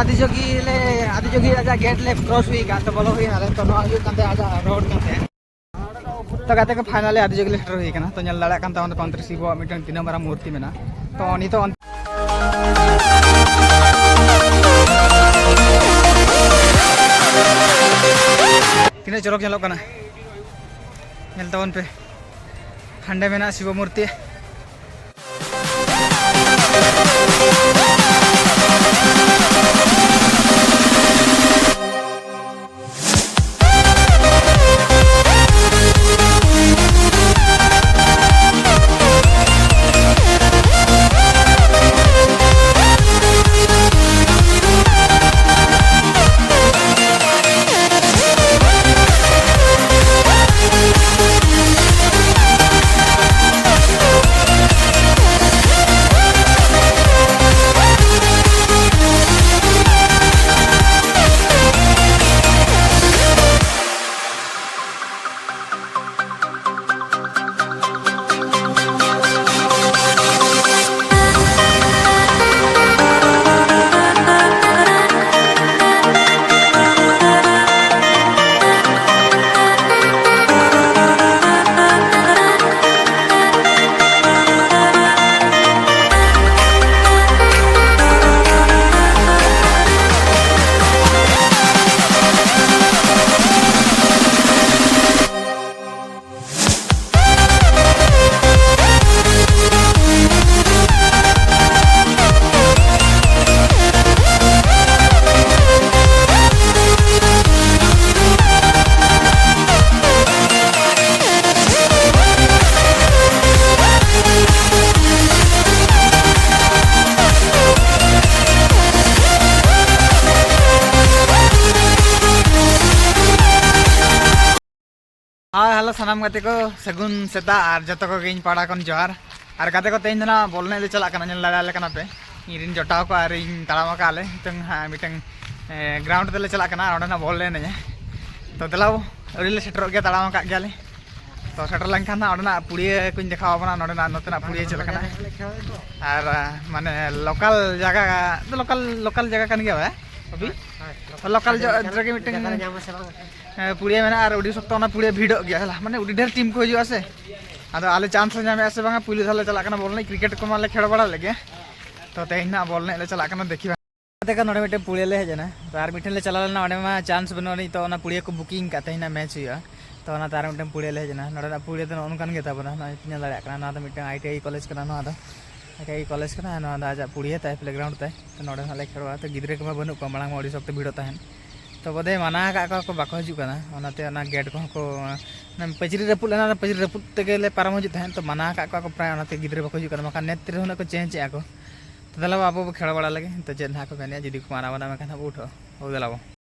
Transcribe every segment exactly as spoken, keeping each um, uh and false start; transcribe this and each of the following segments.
ᱟᱫᱤᱡᱳᱜᱤ ᱞᱮ, ᱟᱫᱤᱡᱳᱜᱤ ᱟᱡᱟᱜ ᱜᱮᱴ ᱞᱮ ᱠᱨᱚᱥ ᱦᱩᱭ ᱟᱠᱟᱫ, ᱛᱚ ᱵᱚᱞᱚ ᱦᱩᱭ ᱮᱱᱟ ᱞᱮ᱾ ᱛᱚ ᱱᱚᱣᱟ ᱦᱩᱭᱩᱜ ᱠᱟᱱ ᱛᱟᱭᱟ ᱟᱡᱟᱜ ᱨᱳᱰ ᱠᱟᱱ ᱛᱟᱭᱟ᱾ ᱛᱚ ᱜᱟᱛᱮ ᱠᱚ, ᱯᱷᱟᱭᱱᱟᱞᱤ ᱟᱫᱤᱡᱳᱜᱤ ᱞᱮ ᱥᱮᱴᱮᱨ ᱦᱩᱭ ᱟᱠᱟᱱᱟ᱾ ᱛᱚ ᱧᱮᱞ ᱫᱟᱲᱮᱭᱟᱜ ᱠᱟᱱ ᱛᱟᱵᱚᱱ ᱛᱚ ᱯᱚᱱᱛᱨᱤᱥ ᱟᱵᱚᱣᱟᱜ ᱢᱤᱫᱴᱟᱝ ᱛᱤᱱᱟᱹᱜ ᱢᱟᱨᱟᱝ ᱢᱩᱨᱛᱤ ᱢᱮᱱᱟᱜᱼᱟ᱾ ᱛᱚ ᱱᱤᱛᱚᱜ ᱚᱱ- ᱛᱤᱱᱟᱹᱜ ᱪᱚᱨᱚᱠ ᱧᱮᱞᱚᱜ ᱠᱟᱱᱟ, ᱧᱮᱞ ᱛᱟᱵᱚᱱ ᱯᱮ᱾ ᱦᱟᱸᱰᱮ ᱢᱮᱱᱟᱜᱼᱟ ᱥᱤᱵᱚ ᱢᱩᱨᱛᱤ᱾ ᱦᱮᱸ, ᱦᱮᱞᱳ ᱥᱟᱱᱟᱢ ᱜᱟᱛᱮ ᱠᱚ, ᱥᱟᱹᱜᱩᱱ ᱥᱮᱛᱟᱜ ᱟᱨ ᱡᱚᱛᱚ ᱠᱚᱜᱮ ᱤᱧ ᱯᱟᱦᱴᱟ ᱠᱷᱚᱱ ᱡᱚᱦᱟᱨ᱾ ᱟᱨ ᱜᱟᱛᱮ ᱠᱚ, ᱛᱮᱦᱮᱧ ᱫᱚ ᱱᱟᱜ ᱵᱚᱞ ᱮᱱᱮᱡ ᱞᱮ ᱪᱟᱞᱟᱜ ᱠᱟᱱᱟ, ᱧᱮᱞ ᱫᱟᱲᱮᱭᱟᱞᱮ ᱠᱟᱱᱟ ᱯᱮ᱾ ᱤᱧ ᱨᱮᱱ ᱡᱚᱴᱟᱣ ᱠᱚ ᱟᱨ ᱤᱧ ᱛᱟᱲᱟᱢ ᱟᱠᱟᱫ ᱞᱮ ᱱᱤᱛᱚᱝ ᱦᱟᱸᱜ ᱢᱤᱫᱴᱟᱝ, ᱮ, ᱜᱨᱟᱣᱩᱱᱰ ᱛᱮᱞᱮ ᱪᱟᱞᱟᱜ ᱠᱟᱱᱟ ᱟᱨ ᱚᱸᱰᱮ ᱱᱟᱜ ᱵᱚᱞ ᱞᱮ ᱮᱱᱮᱡᱟ᱾ ᱛᱚ ᱫᱮᱞᱟᱣ, ᱟᱹᱣᱨᱤ ᱞᱮ ᱥᱮᱴᱮᱨᱚᱜ ᱜᱮᱭᱟ, ᱛᱟᱲᱟᱢ ᱟᱠᱟᱫ ᱜᱮᱭᱟᱞᱮ᱾ ᱛᱚ ᱥᱮᱴᱮᱨ ᱞᱮᱱᱠᱷᱟᱱ ᱦᱟᱸᱜ ᱚᱸᱰᱮᱱᱟᱜ ᱯᱩᱲᱤᱭᱟᱹ ᱠᱚᱧ ᱫᱮᱠᱷᱟᱣ ᱟᱵᱚᱱᱟ, ᱱᱚᱸᱰᱮᱱᱟᱜ ᱱᱚᱛᱮᱱᱟᱜ ᱯᱩᱲᱤᱭᱟᱹ ᱪᱮᱫ ᱞᱮᱠᱟᱱᱟ᱾ ᱟᱨ ᱢᱟᱱᱮ ᱞᱳᱠᱟᱞ ᱡᱟᱭᱜᱟ ᱫᱚ ᱞᱳᱠᱟᱞ ᱞᱳᱠᱟᱞ ᱡᱟᱭᱜᱟ ᱠᱟᱱ ᱜᱮᱭᱟ ᱵᱷᱟᱭ, ᱚᱵᱷᱤ? ᱞᱳᱠᱟᱞ ᱡᱟᱭᱜᱟ ᱨᱮᱜᱮ ᱢᱤᱫᱴᱟᱝ ᱯᱩᱲᱤᱭᱟᱹ ᱢᱮᱱᱟᱜᱼᱟ᱾ ᱟᱨ ᱟᱹᱰᱤ ᱥᱚᱠᱛᱚ ᱚᱱᱟ ᱯᱩᱲᱤᱭᱟᱹ ᱵᱷᱤᱲᱚᱜ ᱜᱮᱭᱟ, ᱦᱮᱸ, ᱢᱟᱱᱮ ᱟᱹᱰᱤ ᱰᱷᱮᱨ ᱴᱤᱢ ᱠᱚ ᱦᱤᱡᱩᱜᱼᱟ ᱥᱮ᱾ ᱟᱫᱚ ᱟᱞᱮ ᱪᱟᱱᱥ ᱞᱮ ᱧᱟᱢᱮᱫᱼᱟ ᱥᱮ ᱵᱟᱝᱟ, ᱯᱩᱭᱞᱩ ᱫᱷᱟᱣ ᱞᱮ ᱪᱟᱞᱟᱜ ᱠᱟᱱᱟ ᱵᱚᱞ ᱮᱱᱮᱡ᱾ ᱠᱨᱤᱠᱮᱴ ᱠᱚᱢᱟ ᱞᱮ ᱠᱷᱮᱞ ᱵᱟᱲᱟ ᱞᱮᱫ ᱜᱮᱭᱟ᱾ ᱛᱚ ᱛᱮᱦᱮᱧ ᱱᱟᱜ ᱵᱚᱞ ᱮᱱᱮᱡ ᱞᱮ ᱪᱟᱞᱟᱜ ᱠᱟᱱᱟ, ᱫᱮᱠᱷᱤ ᱵᱷᱟᱭ᱾ ᱛᱮ ᱱᱚᱰᱮ ᱢᱤᱫᱴᱮᱱ ᱯᱩᱲᱤᱭᱟᱹ ᱞᱮ ᱦᱮᱡ ᱮᱱᱟ᱾ ᱛᱚ ᱟᱨ ᱢᱤᱫᱴᱮᱱ ᱞᱮ ᱪᱟᱞᱟᱣ ᱞᱮᱱᱟ, ᱚᱸᱰᱮ ᱢᱟ ᱪᱟᱱᱥ ᱵᱟᱹᱱᱩᱜ ᱟᱹᱱᱤᱡ, ᱛᱚ ᱚᱱᱟ ᱯᱩᱲᱤᱭᱟᱹ ᱠᱚ ᱵᱩᱠᱤᱝ ᱠᱟᱜ ᱛᱮ ᱦᱮᱱᱟᱜ ᱢᱮᱪ ᱦᱩᱭᱩᱜᱼᱟ᱾ ᱛᱚ ᱚᱱᱟᱛᱮ ᱟᱨ ᱢᱤᱫᱴᱮᱱ ᱯᱩᱲᱤᱭᱟᱹ ᱞᱮ ᱦᱮᱡ ᱮᱱᱟ᱾ ᱱᱚᱰᱮᱱᱟᱜ ᱯᱩᱲᱤᱭᱟᱹ ᱫᱚ ᱱᱚᱜᱼᱚ ᱱᱚᱝᱠᱟᱱ ᱜᱮ ᱛᱟᱵᱚᱱᱟ, ᱱᱚᱜᱼᱚᱭ ᱯᱮ ᱧᱮᱞ ᱫᱟᱲᱮᱭᱟᱜ ᱠᱟᱱᱟ᱾ ᱱᱚᱣᱟ ᱫᱚ ᱢᱤᱫᱴᱟᱝ ᱟᱭ ᱴᱤ ᱟᱭ ᱠᱚᱞᱮᱡᱽ ᱠᱟᱱᱟ, ᱱᱚᱣᱟ ᱫᱚ ᱟᱭ ᱴᱤ ᱟᱭ ᱠᱚᱞᱮᱡᱽ ᱠᱟᱱᱟ᱾ ᱱᱚᱣᱟ ᱫᱚ ᱟᱡᱟᱜ ᱯᱩᱲᱤᱭᱟᱹ ᱛᱟᱭ, ᱯᱞᱮᱜᱨᱟᱣᱩᱱᱰ ᱛᱟᱭ᱾ ᱛᱚ ᱱᱚᱰᱮ ᱦᱟᱸᱜ ᱞᱮ ᱠᱷᱮᱞᱚᱜᱼᱟ᱾ ᱛᱚ ᱜᱤᱫᱽᱨᱟᱹ ᱠᱚᱢᱟ ᱵᱟᱹᱱᱩᱜ ᱠᱚᱣᱟ, ᱢᱟᱲᱟᱝ ᱢᱟ ᱟᱹᱰᱤ ᱥᱚᱠᱛᱚ ᱵᱷᱤᱲᱚᱜ ᱛᱟᱦᱮᱸᱫ᱾ ᱛᱚ ᱵᱚᱫᱷᱚᱭ ᱢᱟᱱᱟ ᱟᱠᱟᱫ ᱠᱚᱣᱟ ᱠᱚ, ᱵᱟᱠᱚ ᱦᱤᱡᱩᱜ ᱠᱟᱱᱟ᱾ ᱚᱱᱟᱛᱮ ᱚᱱᱟ ᱜᱮᱴ ᱠᱚᱦᱚᱸ ᱠᱚ, ᱚᱱᱟ ᱯᱟᱹᱪᱨᱤ ᱨᱟᱹᱯᱩᱫ ᱞᱮᱱᱟ, ᱚᱱᱟ ᱯᱟᱹᱪᱨᱤ ᱨᱟᱹᱯᱩᱫ ᱛᱮᱜᱮ ᱞᱮ ᱯᱟᱨᱚᱢ ᱦᱤᱡᱩᱜ ᱛᱟᱦᱮᱸᱫ᱾ ᱛᱚ ᱢᱟᱱᱟ ᱟᱠᱟᱫ ᱠᱚᱣᱟ ᱠᱚ ᱯᱨᱟᱭ, ᱚᱱᱟᱛᱮ ᱜᱤᱫᱽᱨᱟᱹ ᱵᱟᱠᱚ ᱦᱤᱡᱩᱜ ᱠᱟᱱᱟ, ᱵᱟᱠᱷᱟᱱ ᱱᱮᱛ ᱨᱮᱦᱚᱸ ᱦᱩᱱᱟᱹᱜ ᱠᱚ ᱪᱮᱧᱡᱽ ᱮᱫᱼᱟ ᱠᱚ᱾ ᱛᱚ ᱫᱮᱞᱟ ᱵᱚ, ᱟᱵᱚ ᱵᱚ ᱠᱷᱮᱞ ᱵᱟᱲᱟ ᱞᱮᱜᱮ, ᱛᱚ ᱪᱮᱫ ᱱᱟᱦᱟᱜ ᱠᱚ ᱢᱮᱱᱮᱫᱼᱟ, ᱡᱩᱫᱤ ᱠᱚ ᱢᱟᱱᱟ ᱵᱟᱱᱟ ᱢᱮᱱᱠᱷᱟᱱ ᱦᱟᱸᱜ ᱵᱚ ᱩᱴᱷᱟᱹᱜᱼᱟ᱾ ᱦᱳ ᱫᱮᱞᱟ ᱵᱚ᱾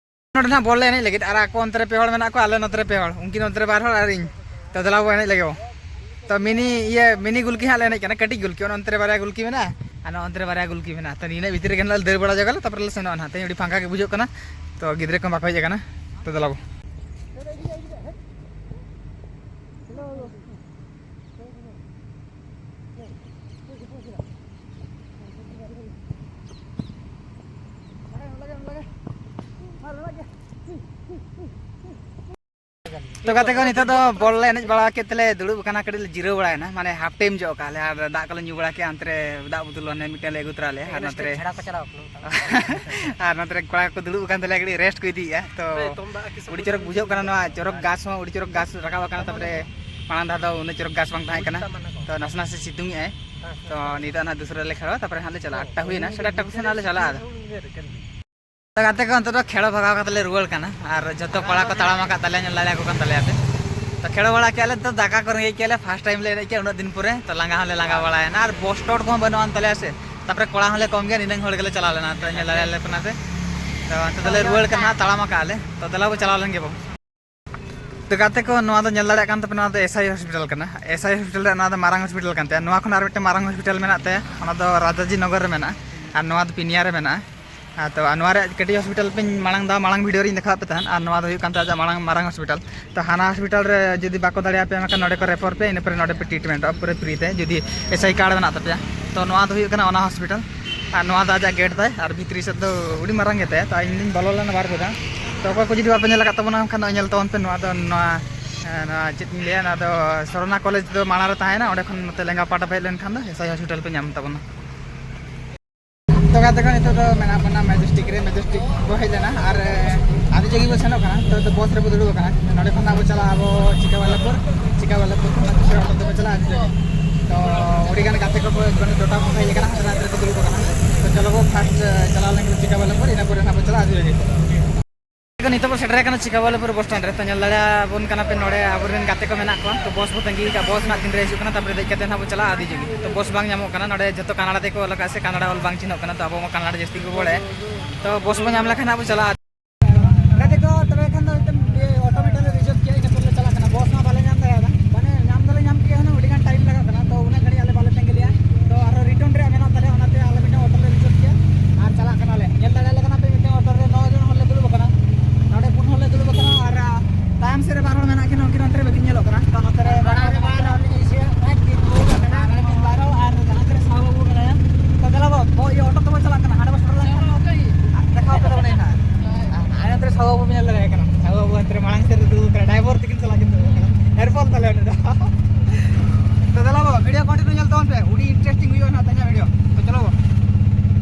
ᱱᱚᱰᱮ ᱱᱟᱦᱟᱜ ᱵᱚᱞ ᱞᱮ ᱮᱱᱮᱡ ᱞᱟᱹᱜᱤᱫ, ᱟᱨ ᱟᱠᱚ ᱚᱱᱛᱮ ᱨᱮ ᱯᱮ ᱦᱚᱲ ᱢᱮᱱᱟᱜ ᱠᱚᱣᱟ, ᱟᱞᱮ ᱱᱚᱛᱮ ᱨᱮ ᱯᱮ ᱦᱚᱲ, ᱩᱱᱠᱤᱱ ᱚᱱᱛᱮ ᱨᱮ ᱵᱟᱨ ᱦᱚᱲ ᱟᱨ ᱤᱧ᱾ ᱛᱚ ᱫᱮᱞᱟ ᱵᱚ ᱮᱱᱮᱡ ᱞᱮᱜᱮ ᱵᱚ᱾ ᱛᱚ ᱢᱤᱱᱤ, ᱤᱭᱟᱹ, ᱢᱤᱱᱤ ᱜᱩᱞᱠᱤ ᱦᱟᱸᱜ ᱞᱮ ᱮᱱᱮᱡ ᱠᱟᱱᱟ, ᱠᱟᱹᱴᱤᱡ ᱜᱩᱞᱠᱤ, ᱚᱱᱮ ᱚᱱᱛᱮ ᱨᱮ ᱵᱟᱨᱭᱟ ᱜᱩᱞᱠᱤ ᱢᱮᱱᱟᱜᱼᱟ, ᱟᱨ ᱱᱚᱜᱼᱚ ᱚᱱᱛᱮ ᱨᱮ ᱵᱟᱨᱭᱟ ᱜᱩᱞᱠᱤ ᱢᱮᱱᱟᱜᱼᱟ᱾ ᱛᱚ ᱱᱤᱱᱟᱹᱜ ᱵᱷᱤᱛᱤᱨ ᱨᱮᱜᱮ ᱱᱟᱦᱟᱜ ᱞᱮ ᱫᱟᱹᱲ ᱵᱟᱲᱟ ᱡᱚᱜᱟᱞᱮ, ᱛᱟᱨᱯᱚᱨᱮ ᱞᱮ ᱥᱮᱱᱚᱜᱼᱟ ᱱᱟᱦᱟᱜ᱾ ᱛᱮᱦᱮᱧ ᱟᱹᱰᱤ ᱯᱷᱟᱸᱠᱟ ᱜᱮ ᱵᱩᱡᱷᱟᱹᱜ ᱠᱟᱱᱟ, ᱛᱚ ᱜᱤᱫᱽᱨᱟᱹ ᱠᱚᱦᱚᱸ ᱵᱟᱠᱚ ᱦᱮᱡ ᱟᱠᱟᱱᱟ᱾ ᱛᱚ ᱫᱮᱞᱟ ᱵᱚ᱾ ᱛᱚ ᱜᱟᱛᱮ ᱠᱚ, ᱱᱤᱛᱚᱜ ᱫᱚ ᱵᱚᱞ ᱞᱮ ᱮᱱᱮᱡ ᱵᱟᱲᱟ ᱠᱮᱫ ᱛᱮᱞᱮ ᱫᱩᱲᱩᱵ ᱟᱠᱟᱱᱟ, ᱠᱟᱹᱴᱤᱡ ᱞᱮ ᱡᱤᱨᱟᱹᱣ ᱵᱟᱲᱟᱭᱮᱱᱟ, ᱢᱟᱱᱮ ᱦᱟᱯ ᱴᱟᱭᱤᱢ ᱡᱚᱜ ᱠᱟᱜᱼᱟ ᱞᱮ, ᱟᱨ ᱫᱟᱜ ᱠᱚᱞᱮ ᱧᱩ ᱵᱟᱲᱟ ᱠᱮᱜᱼᱟ, ᱚᱱᱛᱮ ᱨᱮ ᱫᱟᱜ ᱵᱳᱛᱚᱞ ᱚᱱᱮ ᱢᱤᱫᱴᱮᱱ ᱞᱮ ᱟᱹᱜᱩ ᱛᱚᱨᱟ ᱞᱮᱜᱼᱟ, ᱟᱨ ᱱᱚᱛᱮ ᱨᱮ ᱡᱷᱟᱲᱟ ᱠᱚ ᱪᱟᱞᱟᱣ ᱠᱟᱱᱟ᱾ ᱟᱨ ᱱᱚᱛᱮ ᱨᱮ ᱠᱚᱲᱟ ᱠᱚ ᱫᱩᱲᱩᱵ ᱟᱠᱟᱱ ᱛᱟᱞᱮᱭᱟ, ᱠᱟᱹᱴᱤᱡ ᱨᱮᱥᱴ ᱠᱚ ᱤᱫᱤᱭᱮᱫᱼᱟ᱾ ᱛᱚ ᱟᱹᱰᱤ ᱪᱚᱨᱚᱠ ᱵᱩᱡᱷᱟᱹᱜ ᱠᱟᱱᱟ, ᱱᱚᱣᱟ ᱪᱚᱨᱚᱠ ᱜᱷᱟᱥ ᱦᱚᱸ ᱟᱹᱰᱤ ᱪᱚᱨᱚᱠ ᱜᱷᱟᱥ ᱨᱟᱠᱟᱵ ᱟᱠᱟᱱᱟ, ᱛᱟᱨᱯᱚᱨᱮ ᱢᱟᱲᱟᱝ ᱫᱷᱟᱣ ᱫᱚ ᱩᱱᱟᱹᱜ ᱪᱚᱨᱚᱠ ᱜᱷᱟᱥ ᱵᱟᱝ ᱛᱟᱦᱮᱸ ᱠᱟᱱᱟ᱾ ᱛᱚ ᱱᱟᱥᱮ ᱱᱟᱥᱮ ᱥᱤᱛᱩᱝ ᱮᱜᱼᱟᱭ᱾ ᱛᱚ ᱱᱤᱛᱚᱜ ᱱᱟᱦᱟᱜ ᱫᱩᱥᱨᱟ ᱞᱮ ᱠᱷᱮᱞᱚᱜᱼᱟ, ᱛᱟᱨᱯᱚᱨᱮ ᱦᱟᱸᱜ ᱞᱮ ᱪᱟᱞᱟᱜᱼᱟ, ᱟᱴᱴᱟ ᱦᱩᱭᱮᱱᱟ, ᱥᱟᱲᱮ ᱟᱴᱴᱟ ᱠᱚ ᱥᱮᱱ ᱦᱟᱸᱜ ᱞᱮ ᱪᱟᱞᱟᱜᱼᱟ ᱟᱫᱚ᱾ ᱛᱚ ᱜᱟᱛᱮ ᱠᱚ, ᱱᱤᱛᱚᱜ ᱫᱚ ᱠᱷᱮᱞ ᱵᱷᱟᱜᱟᱣ ᱠᱟᱛᱮ ᱞᱮ ᱨᱩᱣᱟᱹᱲ ᱠᱟᱱᱟ, ᱟᱨ ᱡᱚᱛᱚ ᱠᱚᱲᱟ ᱠᱚ ᱛᱟᱲᱟᱢ ᱟᱠᱟᱫ ᱛᱟᱞᱮᱭᱟ, ᱧᱮᱞ ᱫᱟᱲᱮᱭᱟᱠᱚ ᱠᱟᱱ ᱛᱟᱞᱮᱭᱟ ᱯᱮ᱾ ᱛᱚ ᱠᱷᱮᱞ ᱵᱟᱲᱟ ᱠᱮᱜᱼᱟ ᱞᱮ, ᱛᱚ ᱫᱟᱠᱟ ᱠᱚ ᱨᱮᱸᱜᱮᱡ ᱠᱮᱜᱼᱟ ᱞᱮ, ᱯᱷᱟᱥᱴ ᱴᱟᱭᱤᱢ ᱞᱮ ᱮᱱᱮᱡ ᱠᱮᱜᱼᱟ ᱩᱱᱟᱹᱜ ᱫᱤᱱ ᱯᱚᱨᱮ, ᱛᱚ ᱞᱟᱸᱜᱟ ᱦᱚᱸᱞᱮ ᱞᱟᱸᱜᱟ ᱵᱟᱲᱟᱭᱮᱱᱟ, ᱟᱨ ᱵᱚᱥ ᱴᱚᱰ ᱠᱚᱦᱚᱸ ᱵᱟᱹᱱᱩᱜ ᱟᱱ ᱛᱟᱞᱮᱭᱟ ᱥᱮ, ᱛᱟᱨᱯᱚᱨᱮ ᱠᱚᱲᱟ ᱦᱚᱸᱞᱮ ᱠᱚᱢ ᱜᱮᱭᱟ, ᱱᱤᱱᱟᱹᱝ ᱦᱚᱲ ᱜᱮᱞᱮ ᱪᱟᱞᱟᱣ ᱞᱮᱱᱟ, ᱛᱚ ᱧᱮᱞ ᱫᱟᱲᱮᱭᱟᱞᱮ ᱠᱟᱱᱟ ᱯᱮ᱾ ᱛᱚ ᱱᱤᱛᱚᱜ ᱫᱚᱞᱮ ᱨᱩᱣᱟᱹᱲ ᱠᱟᱱᱟ ᱦᱟᱸᱜ, ᱛᱟᱲᱟᱢ ᱟᱠᱟᱜᱼᱟ ᱞᱮ, ᱛᱚ ᱫᱮᱞᱟ ᱵᱚ ᱪᱟᱞᱟᱣ ᱞᱮᱱ ᱜᱮᱵᱚ᱾ ᱛᱚ ᱜᱟᱛᱮ ᱠᱚ, ᱱᱚᱣᱟ ᱫᱚ ᱧᱮᱞ ᱫᱟᱲᱮᱭᱟᱜ ᱠᱟᱱ ᱛᱟᱯᱮ, ᱱᱚᱣᱟ ᱫᱚ ᱮᱥ ᱟᱭ ᱦᱚᱥᱯᱤᱴᱟᱞ ᱠᱟᱱᱟ᱾ ᱮᱥ ᱟᱭ ᱦᱚᱥᱯᱤᱴᱟᱞ ᱨᱮ ᱱᱚᱣᱟ ᱫᱚ ᱢᱟᱨᱟᱝ ᱦᱚᱥᱯᱤᱴᱟᱞ ᱠᱟᱱ ᱛᱟᱭᱟ᱾ ᱱᱚᱣᱟ ᱠᱷᱚᱱ ᱟᱨ ᱢᱤᱫᱴᱮᱱ ᱢᱟᱨᱟᱝ ᱦᱚᱥᱯᱤᱴᱟᱞ ᱢᱮᱱᱟᱜ ᱛᱟᱭᱟ, ᱚᱱᱟ ᱫᱚ ᱨᱟᱡᱟᱡᱤ ᱱᱚᱜᱚᱨ ᱨᱮ ᱢᱮᱱᱟᱜᱼᱟ, ᱟᱨ ᱱᱚᱣᱟ ᱫᱚ ᱯᱤᱱᱤᱭᱟ ᱨᱮ ᱢᱮᱱᱟᱜᱼᱟ᱾ ᱦᱮᱸ, ᱛᱚ ᱟᱨ ᱱᱚᱣᱟ ᱨᱮᱭᱟᱜ ᱠᱟᱹᱴᱤᱡ ᱦᱚᱥᱯᱤᱴᱟᱞ ᱯᱮ ᱢᱟᱲᱟᱝ ᱫᱷᱟᱣ, ᱢᱟᱲᱟᱝ ᱵᱷᱤᱰᱤᱭᱳ ᱨᱤᱧ ᱫᱮᱠᱷᱟᱣᱟᱫ ᱯᱮ ᱛᱟᱦᱮᱸᱫ, ᱟᱨ ᱱᱚᱣᱟ ᱫᱚ ᱦᱩᱭᱩᱜ ᱠᱟᱱ ᱛᱟᱭᱟ ᱟᱡᱟᱜ ᱢᱟᱲᱟᱝ ᱢᱟᱨᱟᱝ ᱦᱚᱥᱯᱤᱴᱟᱞ᱾ ᱛᱚ ᱦᱟᱱᱟ ᱦᱚᱥᱯᱤᱴᱟᱞ ᱨᱮ ᱡᱩᱫᱤ ᱵᱟᱠᱚ ᱫᱟᱲᱮᱭᱟᱯᱮᱭᱟ, ᱢᱮᱱᱠᱷᱟᱱ ᱱᱚᱰᱮ ᱠᱚ ᱨᱮᱯᱷᱟᱨ ᱯᱮᱭᱟ, ᱤᱱᱟᱹ ᱯᱚᱨᱮ ᱱᱚᱰᱮ ᱯᱮ ᱴᱨᱤᱴᱢᱮᱱᱴᱚᱜᱼᱟ ᱯᱩᱨᱟᱹ ᱯᱷᱨᱤ ᱛᱮ, ᱡᱩᱫᱤ ᱮᱥ ᱟᱭ ᱠᱟᱨᱰ ᱢᱮᱱᱟᱜ ᱛᱟᱯᱮᱭᱟ᱾ ᱛᱚ ᱱᱚᱣᱟ ᱫᱚ ᱦᱩᱭᱩᱜ ᱠᱟᱱᱟ ᱚᱱᱟ ᱦᱚᱥᱯᱤᱴᱟᱞ, ᱟᱨ ᱱᱚᱣᱟ ᱫᱚ ᱟᱡᱟᱜ ᱜᱮᱴ ᱛᱟᱭ, ᱟᱨ ᱵᱷᱤᱛᱨᱤ ᱥᱮᱫ ᱫᱚ ᱟᱹᱰᱤ ᱢᱟᱨᱟᱝ ᱜᱮᱛᱟᱭᱟ᱾ ᱛᱚ ᱤᱧ ᱫᱩᱧ ᱵᱚᱞᱚ ᱞᱮᱱᱟ ᱵᱟᱨ ᱯᱮ ᱫᱷᱟᱣ᱾ ᱛᱚ ᱚᱠᱚᱭ ᱠᱚ ᱡᱩᱫᱤ ᱵᱟᱯᱮ ᱧᱮᱞ ᱟᱠᱟᱫ ᱛᱟᱵᱚᱱᱟ, ᱮᱱᱠᱷᱟᱱ ᱱᱚᱜᱼᱚᱭ ᱧᱮᱞ ᱛᱟᱵᱚᱱ ᱯᱮ ᱱᱚᱣᱟ ᱫᱚ, ᱱᱚᱣᱟ, ᱮ, ᱱᱚᱣᱟ ᱪᱮᱫ ᱤᱧ ᱞᱟᱹᱭᱟ, ᱱᱚᱣᱟ ᱫᱚ ᱥᱚᱨᱚᱱᱟ ᱠᱚᱞᱮᱡᱽ ᱫᱚ ᱢᱟᱲᱟᱝ ᱨᱮ ᱛᱟᱦᱮᱸᱭᱮᱱᱟ, ᱚᱸᱰᱮ ᱠᱷᱚᱱ ᱱᱚᱛᱮ ᱞᱮᱸᱜᱟ ᱯᱟᱦᱴᱟ ᱯᱮ ᱦᱮᱡ ᱞᱮᱱᱠᱷᱟᱱ ᱫᱚ ᱮᱥ ᱟᱭ ᱦᱚᱥᱯᱤᱴᱟᱞ ᱯᱮ ᱧᱟᱢ ᱛᱟᱵᱚᱱᱟ᱾ ᱛᱚ ᱜᱟᱛᱮ ᱠᱚ, ᱱᱤᱛᱚᱜ ᱫᱚ ᱢᱮᱱᱟᱜ ᱵᱚᱱᱟ ᱢᱮᱡᱮᱥᱴᱤᱠ ᱨᱮ, ᱢᱮᱡᱮᱥᱴᱤᱠ ᱵᱚ ᱦᱮᱡ ᱞᱮᱱᱟ ᱟᱨ ᱟᱹᱰᱤ ᱡᱟᱭᱜᱟ ᱵᱚ ᱥᱮᱱᱚᱜ ᱠᱟᱱᱟ᱾ ᱛᱚ, ᱛᱚ ᱵᱚᱥ ᱨᱮᱵᱚ ᱫᱩᱲᱩᱵ ᱟᱠᱟᱱᱟ᱾ ᱱᱚᱸᱰᱮ ᱠᱷᱚᱱ ᱫᱚ ᱟᱵᱚ ᱪᱟᱞᱟᱜᱼᱟ ᱟᱵᱚ ᱪᱤᱠᱟᱵᱟᱞᱟᱯᱩᱨ, ᱪᱤᱠᱟᱵᱟᱞᱟᱯᱩᱨ ᱠᱷᱚᱱ ᱫᱚ ᱫᱩᱥᱨᱟ ᱚᱴᱳ ᱛᱮᱵᱚ ᱪᱟᱞᱟᱜᱼᱟ ᱟᱹᱰᱤ ᱡᱟᱭᱜᱟ᱾ ᱛᱚ ᱟᱹᱰᱤ ᱜᱟᱱ ᱜᱟᱛᱮ ᱠᱚ ᱢᱟᱱᱮ ᱡᱚᱴᱟᱣ ᱠᱚ ᱦᱮᱡ ᱟᱠᱟᱱᱟ, ᱦᱟᱱᱛᱮ ᱱᱟᱛᱮ ᱨᱮᱠᱚ ᱫᱩᱲᱩᱵ ᱟᱠᱟᱱᱟ᱾ ᱛᱚ ᱪᱚᱞᱚ ᱵᱚ ᱯᱷᱟᱥᱴ ᱪᱟᱞᱟᱣ ᱞᱮᱱ ᱜᱮ ᱪᱤᱠᱟᱵᱟᱞᱟᱯᱩᱨ, ᱤᱱᱟᱹ ᱯᱚᱨᱮ ᱱᱟᱜ ᱵᱚ ᱪᱟᱞᱟᱜᱼᱟ ᱟᱹᱰᱤ ᱡᱟᱭᱜᱟ᱾ ᱱᱤᱛᱚᱜ ᱵᱚ ᱥᱮᱴᱮᱨ ᱟᱠᱟᱱᱟ ᱪᱤᱠᱟᱵᱟᱞᱟᱯᱩᱨ ᱵᱚᱥ ᱥᱴᱮᱱᱰ ᱨᱮ᱾ ᱛᱚ ᱧᱮᱞ ᱫᱟᱲᱮᱭᱟᱵᱚᱱ ᱠᱟᱱᱟ ᱯᱮ, ᱱᱚᱰᱮ ᱟᱵᱚᱨᱮᱱ ᱜᱟᱛᱮ ᱠᱚ ᱢᱮᱱᱟᱜ ᱠᱚᱣᱟ᱾ ᱛᱚ ᱵᱚᱥ ᱵᱚ ᱛᱟᱺᱜᱤ ᱟᱠᱟᱫ, ᱵᱚᱥ ᱨᱮᱱᱟᱜ ᱛᱤᱱ ᱨᱮ ᱦᱤᱡᱩᱜ ᱠᱟᱱᱟ, ᱛᱟᱨᱯᱚᱨᱮ ᱫᱮᱡ ᱠᱟᱛᱮ ᱱᱟᱜ ᱵᱚ ᱪᱟᱞᱟᱜᱼᱟ ᱟᱹᱰᱤ ᱡᱟᱭᱜᱟ᱾ ᱛᱚ ᱵᱚᱥ ᱵᱟᱝ ᱧᱟᱢᱚᱜ ᱠᱟᱱᱟ, ᱱᱚᱰᱮ ᱡᱚᱛᱚ ᱠᱟᱱᱟᱰᱟ ᱛᱮᱠᱚ ᱚᱞ ᱟᱠᱟᱫᱼᱟ ᱥᱮ ᱠᱟᱱᱟᱰᱟ ᱚᱞ ᱵᱟᱝ ᱪᱤᱱᱦᱟᱹᱜ ᱠᱟᱱᱟ᱾ ᱛᱚ ᱟᱵᱚ ᱢᱟ ᱠᱟᱱᱟᱰᱟ ᱡᱟᱹᱥᱛᱤ ᱜᱮᱵᱚ ᱵᱟᱲᱟᱭᱟ᱾ ᱛᱚ ᱵᱚᱥ ᱵᱚ ᱧᱟᱢ ᱞᱮᱠᱷᱟᱱ ᱦᱟᱸᱜ ᱵᱚ ᱪᱟᱞᱟᱜᱼᱟ᱾ ᱜᱟᱛᱮ ᱠᱚ, ᱛᱚᱵᱮ ᱠᱷᱟᱱ ᱫᱚ ᱢᱤᱫᱴᱮᱱ ᱤᱭᱟᱹ ᱚᱴᱳ ᱢᱤᱫᱴᱮᱱ ᱞᱮ ᱨᱤᱡᱟᱨᱵᱷ ᱠᱮᱜᱼᱟ, ᱤᱱᱟᱹ ᱯᱚᱨᱮ ᱞᱮ ᱪᱟᱞᱟᱜ ᱠᱟᱱᱟ᱾ ᱵᱚᱥ ᱢᱟ ᱵᱟᱞᱮ ᱧᱟᱢ ᱫᱟᱲᱮᱭᱟᱫᱟ, ᱢᱟᱱᱮ ᱧᱟᱢ ᱫᱚᱞᱮ ᱧᱟᱢ ᱠᱮᱜᱼᱟ, ᱦᱩᱱᱟᱹᱝ ᱟᱹᱰᱤ ᱜᱟᱱ ᱴᱟᱭᱤᱢ ᱞᱟᱜᱟᱜ ᱠᱟᱱᱟ᱾ ᱛᱚ ᱩᱱᱟᱹᱜ ᱜᱷᱟᱹᱲᱤᱡ ᱟᱞᱮ ᱵᱟᱞᱮ ᱛᱟᱺᱜᱤ ᱞᱮᱜᱼᱟ᱾ ᱛᱚ ᱟᱨᱦᱚᱸ ᱨᱤᱴᱟᱨᱱ ᱨᱮᱭᱟᱜ ᱢᱮᱱᱟᱜ ᱛᱟᱞᱮᱭᱟ, ᱚᱱᱟᱛᱮ ᱟᱞᱮ ᱢᱤᱫᱴᱮᱱ ᱚᱴᱳ ᱞᱮ ᱨᱤᱡᱟᱨᱵᱷ ᱠᱮᱜᱼᱟ ᱟᱨ ᱪᱟᱞᱟᱜ ᱠᱟᱱᱟᱞᱮ᱾ ᱧᱮᱞ ᱫᱟᱲᱮᱭᱟᱞᱮ ᱠᱟᱱᱟ ᱯᱮ, ᱢᱤᱫᱴᱮᱱ ᱚᱴᱳ ᱨᱮ ᱱᱚ ᱡᱚᱱ ᱦᱚᱲ ᱞᱮ ᱫᱩᱲᱩᱵ ᱟᱠᱟᱱᱟ, ᱱᱚᱰᱮ ᱯᱩᱱ ᱦᱚᱲ ᱞᱮ ᱫᱩᱲᱩᱵ ᱟᱠᱟᱱᱟ ᱟᱨ ᱛᱟᱭᱚᱢ ᱥᱮᱫ ᱨᱮ ᱵᱟᱨ ᱦᱚᱲ ᱢᱮᱱᱟᱜ ᱠᱤᱱᱟ, ᱩᱱᱠᱤᱱ ᱚᱱᱛᱮ ᱨᱮ ᱵᱟᱹᱠᱤᱱ ᱧᱮᱞᱚᱜ ᱠᱟᱱᱟ᱾ ᱛᱚ ᱱᱚᱛᱮ ᱨᱮ ᱵᱟᱨ ᱦᱚᱲ ᱢᱮᱱᱟᱜ ᱠᱤᱱᱟ, ᱩᱱᱤ ᱤᱥᱤᱭᱟ, ᱟᱨ ᱢᱤᱫᱴᱤᱡ ᱵᱟᱨ ᱦᱚᱲ, ᱟᱨ ᱦᱟᱱᱛᱮ ᱨᱮ ᱥᱟᱦᱟ ᱵᱟᱹᱵᱩ ᱢᱮᱱᱟᱭᱟ᱾ ᱛᱚ ᱫᱮᱞᱟ ᱵᱚ, ᱵᱚ, ᱤᱭᱟᱹ, ᱚᱴᱳ ᱛᱮᱵᱚ ᱪᱟᱞᱟᱜ ᱠᱟᱱᱟ, ᱦᱟᱸᱰᱮ ᱵᱚ ᱥᱮᱴᱮᱨ ᱞᱮᱱᱠᱷᱟᱱ ᱫᱮᱠᱷᱟᱣ ᱟᱯᱮ ᱛᱟᱵᱚᱱᱟᱭ ᱱᱟᱦᱟᱜ᱾ ᱟᱨ ᱦᱟᱱᱛᱮ ᱨᱮ ᱥᱟᱦᱟ ᱵᱟᱹᱵᱩ ᱧᱮᱞ ᱫᱟᱲᱮᱭᱟᱭ ᱠᱟᱱᱟ, ᱥᱟᱦᱟ ᱵᱟᱹᱵᱩ ᱦᱟᱱᱛᱮ ᱨᱮ ᱢᱟᱲᱟᱝ ᱥᱮᱫ ᱨᱮ ᱫᱩᱲᱩᱵ ᱠᱟᱱᱟ, ᱰᱨᱟᱭᱵᱷᱟᱨ ᱛᱟᱹᱠᱤᱱ ᱥᱟᱞᱟᱜ ᱠᱤᱱ ᱫᱩᱲᱩᱵ ᱠᱟᱱᱟ, ᱦᱮᱰᱯᱷᱳᱱ ᱛᱟᱞᱮ ᱩᱱᱤ ᱫᱚ᱾ ᱛᱚ ᱫᱮᱞᱟ ᱵᱚ, ᱵᱷᱤᱰᱤᱭᱳ ᱠᱚᱱᱴᱤᱱᱤᱭᱩ ᱧᱮᱞ ᱛᱟᱵᱚᱱ ᱯᱮ, ᱟᱹᱰᱤ ᱤᱱᱴᱟᱨᱮᱥᱴᱤᱝ ᱦᱩᱭᱩᱜᱼᱟ ᱱᱟᱦᱟᱜ ᱛᱮᱦᱮᱧᱟᱜ ᱵᱷᱤᱰᱤᱭᱳ᱾ ᱛᱚ ᱪᱚᱞᱚ ᱵᱚ᱾